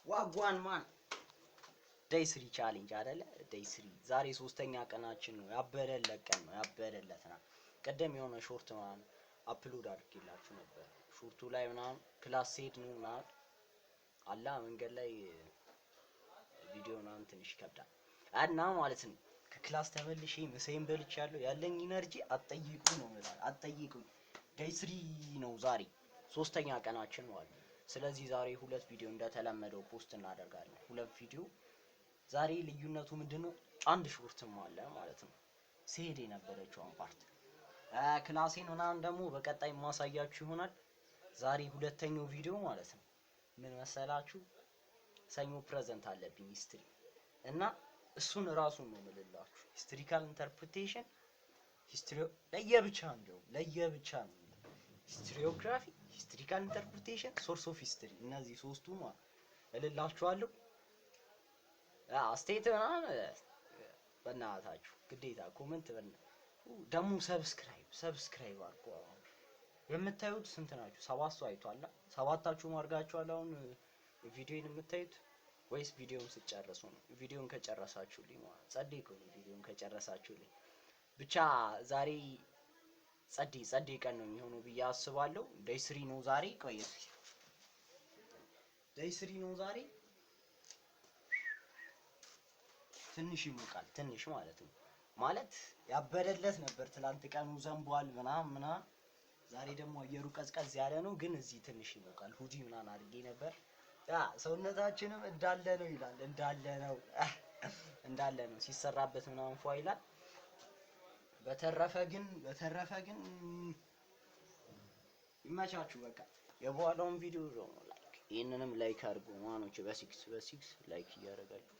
Wagwan man, day 3 challenge አይደለ? Day 3፣ ዛሬ ሶስተኛ ቀናችን ነው። ያበደለት ቀን ነው። ያበደለት ና ቀደም የሆነ short ምናምን upload አድርጌላችሁ ነበር። Short ኡ ላይ ምናምን class ስሄድ ነው ምናምን አላ መንገድ ላይ ቪዲዮ ምናምን ትንሽ ይከብዳል እና ማለት ነው። ከ class ተመልሼ ምሳዬን በልቻለሁ። ያለኝ energy አትጠይቁ ነው የምላችሁ፣ አትጠይቁኝ። Day 3 ነው ዛሬ፣ ሶስተኛ ቀናችን ማለት ነው። ስለዚህ ዛሬ ሁለት ቪዲዮ እንደተለመደው post እናደርጋለን። ሁለት ቪዲዮ ዛሬ። ልዩነቱ ምንድነው? አንድ short ም አለ ማለት ነው። ሲሄድ የነበረችውን part class ኤን ምናምን ደግሞ በቀጣይ ማሳያችሁ ይሆናል። ዛሬ ሁለተኛው ቪዲዮ ማለት ነው። ምን መሰላችሁ? ሰኞ present አለብኝ history እና እሱን ራሱን ነው የምልላችሁ። Historical interpretation፣ history ለየብቻ፣ እንደው ለየብቻ ነው። Historiography፣ historical interpretation፣ source of history፣ እነዚህ ሶስቱ ማለት እልላችኋለሁ። አስተያየት ምናምን በእናታችሁ ግዴታ comment፣ ደግሞ subscribe አድርጉ። አሁን የምታዩት ስንት ናችሁ? 7 ሰው አይቷል። ሰባታችሁም አድርጋችኋል። አሁን ቪዲዮን የምታዩት ወይስ ቪዲዮን ስትጨርሱ ነው? ቪዲዮን ከጨረሳችሁልኝ ማለት ጸዴ እኮ ነው። ቪዲዮን ከጨረሳችሁልኝ ብቻ ዛሬ ጸዴ ጸዴ ቀን ነው የሚሆነው ብዬ አስባለሁ። Day 3 ነው ዛሬ። ቆይ እስኪ፣ day 3 ነው ዛሬ። ትንሽ ይሞቃል፣ ትንሽ ማለት ነው። ማለት ያበደለት ነበር ትላንት፣ ቀኑ ዘንቧል ምናምን ምናምን። ዛሬ ደግሞ አየሩ ቀዝቀዝ ያለ ነው፣ ግን እዚህ ትንሽ ይሞቃል። Hoodie ምናምን አድርጌ ነበር። ያ ሰውነታችንም እንዳለ ነው ይላል፣ እንዳለ ነው፣ እንዳለ ነው ሲሰራበት ምናምን ፏ ይላል። በተረፈ ግን ይመቻችሁ። በቃ የበኋላውን ቪዲዮ ደግሞ like፣ ይህንንም like አድርጉ ማኖች፣ በሲክስ በሲክስ like እያደረጋችሁ።